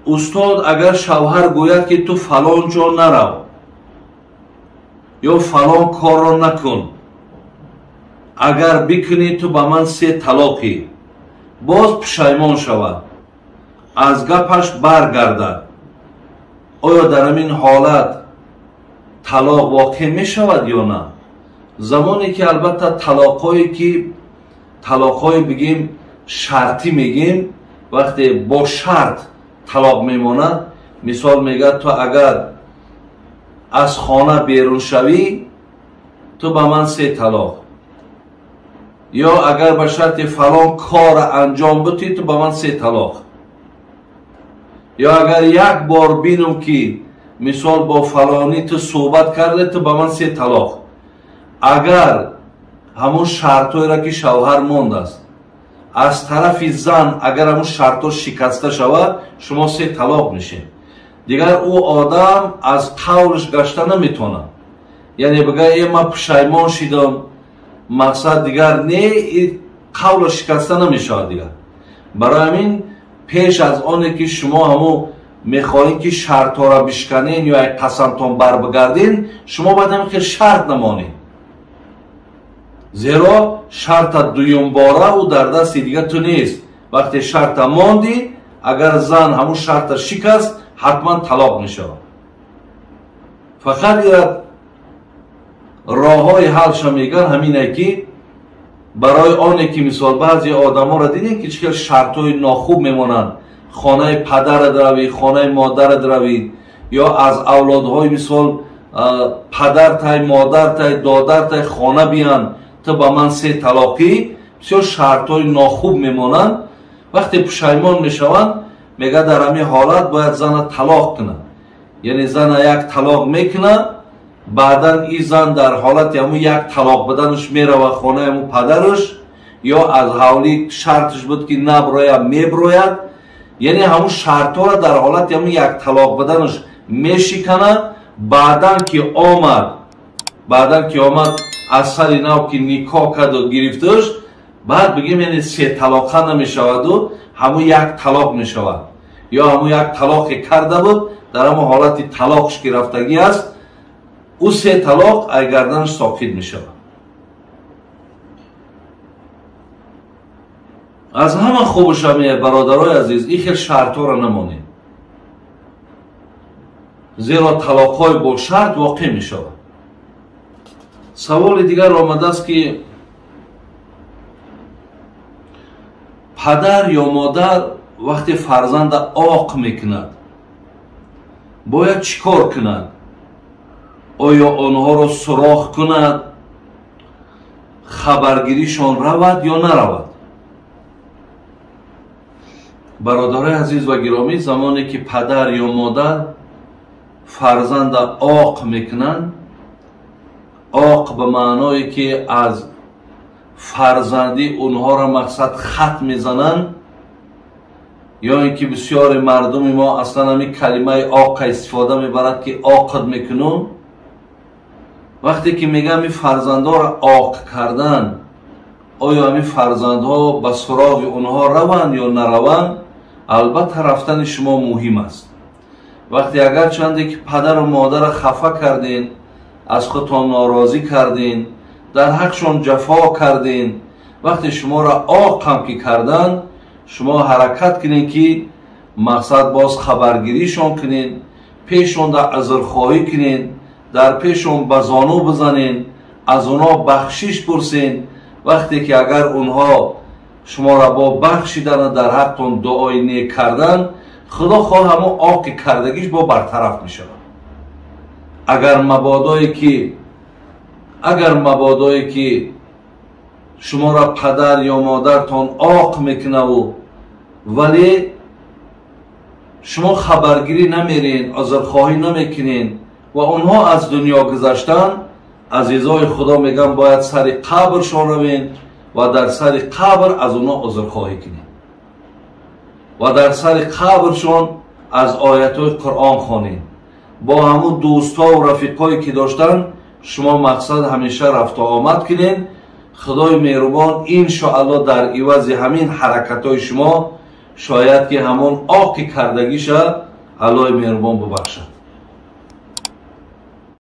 Устод, агар шавҳар гӯяд, ки ту фалон ҷо нарав ё фалон корро накун, агар бикунӣ ту ба ман се талоқӣ, боз пушаймон шавад, аз гапаш баргардад, оё дар ҳамин ҳолат талоқ воқеъ мешавад ё на? Замоне ки албатта талоқҳое ки талоқҳое бигем шартӣ мегем, вақте бо шарт талоқ мемонад, мисол мегӯяд ту агар аз хона берун шавӣ ту ба ман се талоқ, ё агар ба шарти фалон кора анҷом бутӣ ту ба ман се талоқ, ё агар як бор бинам ки мисол бо фалонӣ ту суҳбат карде ту ба ман се талоқ. Агар ҳамон шартҳоеро ки шавҳар мондааст аз тарафи зан агар ҳамон шартҳо шикаста шавад, шумо се талоқ мешед. Дигар ӯ одам аз қавлш гашта наметавонад, яъне бигӯяд е ман пушаймон шидам, мақсад дигар не, қавлаш шикаста намешавад дигар. Барои ҳамин пеш аз оне ки шумо ҳамон мехоҳед ки шартҳоро бишканен ё як қасамтон барбигарден, шумо бояд ҳамин хел шарт намонед, зеро шарта дуюмбора ӯ дар дасти дигар ту нест. Вақте шарта мондӣ, агар зан ҳамун шарта шикаст, ҳатман талоқ мешавад. Фақат як роҳҳои ҳалша мегӯянд ҳамине ки барои оне ки мисол баъзе одаморо дидем ки чӣ хел шартҳои нохуб мемонанд, хонаи падарат равӣ, хонаи модарат равӣ, ё аз авлодҳои мисол падартай, модартай, додартай хона биянд, ту ба ман се талоқӣ, бисёр шартҳои нохуб мемонанд. Вақте пушаймон мешаванд, мегӯяд дар ҳамин ҳолат бояд зана талоқ кунад, яъне зана як талоқ мекунад, баъдан ин зан дар ҳолати ҳамун як талоқ буданаш меравад хонаи ҳамун падараш, ё аз ҳавлӣ шарташ буд ки наброяд, меброяд, яъне ҳамун шартҳоро дар ҳолати ҳамун як талоқ буданаш мешиканад. Баъдан ки омад аз сари нав ки никоҳ карду гирифташ, баъд бигем яъне се талоқа намешаваду ҳамун як талоқ мешавад, ё ҳамун як талоқе карда буд дар ҳамун ҳолати талоқш ки рафтагӣ аст, ӯ се талоқ ай гарданаш соқит мешавад. Аз ҳама хубаш ҳаме бародарои азиз, ин хел шартҳоро намонед, зеро талоқҳои бо шарт воқеъ мешавад. Саволи дигар омадааст ки падар ё модар вақте фарзанда оқ мекунад бояд чӣ кор кунад? Оё онҳоро суроғ кунад, хабаргиришон равад ё наравад? Бародарои азиз ва гиромӣ, замоне ки падар ё модар фарзанда оқ мекунанд, оқ ба маъное ки аз фарзандӣ онҳоро мақсад хат мезананд, ё ин ки бисёри мардуми мо аслан ҳамин калимаи оққа истифода мебарад ки оқд мекунун. Вақте ки мегӯям ин фарзандҳоро оқ кардан, оё ҳамин фарзандҳо ба суроғи онҳо раванд ё нараванд? Албатта рафтани шумо муҳим аст. Вақте агарчанде ки падару модарро хафа карден, аз худтон норозӣ карден, дар ҳақшон ҷафо карден, вақте шуморо оқ ҳам ки кардан, шумо ҳаракат кунед ки мақсад боз хабаргиришон кунед, пешонда узрхоҳӣ кунед, дар пешон ба зону бизанед, аз онҳо бахшиш пурсед. Вақте ки агар онҳо шуморо бо бахшидана дар ҳақтон дуои нек кардан, худо хоҳ ҳамон оқи кардагиш бо бартараф мешавад. Агар мабодое ки шуморо падар ё модартон оқ мекунаву вале шумо хабаргирӣ намерен, узрхоҳӣ намекунен ва онҳо аз дунё гузаштан, азизои худо мегӯянд бояд сари қабршон равен ва дар сари қабр аз онҳо узрхоҳӣ кунед ва дар сари қабршон аз оятҳои Қуръон хонед. Бо ҳамун дӯстҳо ва рафиқҳое ки доштанд шумо мақсад ҳамеша рафту омад кунед. Худои меҳрубон иншоалло дар ивази ҳамин ҳаракатҳои шумо Шояд ки ҳамон оқи кардагиша Аллоҳи меҳрубон бубахшад.